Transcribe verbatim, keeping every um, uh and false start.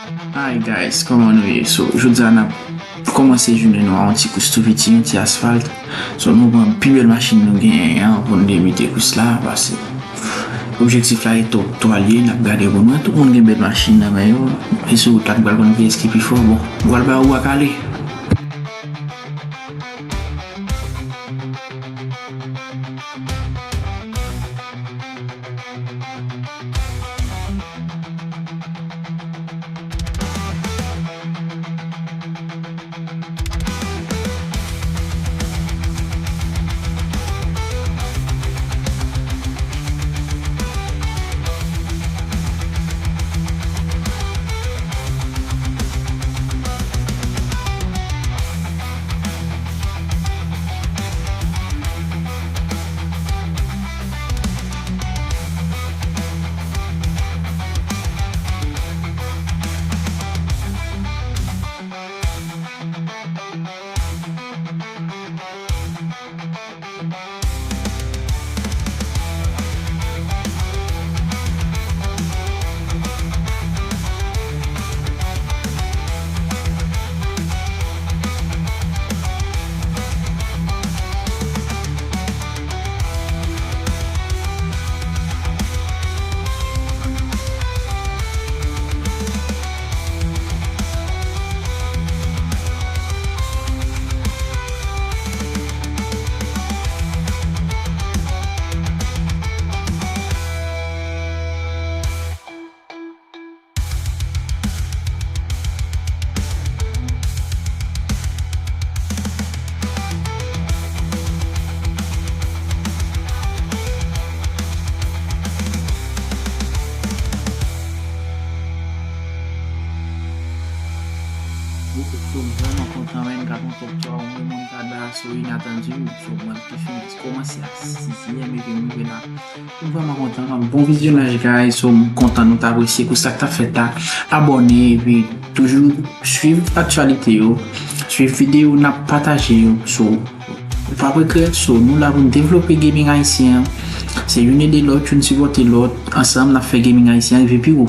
Hi guys, kòman nou ye? So, jodi a n ap kòmanse jounen nou a yon ti kous tou piti, yon ti asfalt. So, nou pran pi bèl machin nou genyen an pou n debite kous la, paske objektif la e top twa l ye, n ap gade pou n wè. Tout moun gen bèl machin nan men yo, e sou wout la nou pral konn kiyès ki pi fò. Bon, m pral ba yo bwa kale. So, m vrèman kontan, man, gade yon top twa, yon remontada, so, inatandi, so, mwen te fin kòmanse a sizyèm epi m rive la. M vrèman kontan, man, bon vizyonaj, guys, so, m kontan nou t apresye kous sa k t ap fèt la. Abòne, epi toujou swiv aktyalite yo, swiv videyo n ap pataje yo, so, nou p ap regrèt, so, nou la pou n devlope gaming ayisyen an. Se youn ede lòt, youn sipòte lòt, ansanm n ap fè gaming ayisyen an rive pi wo.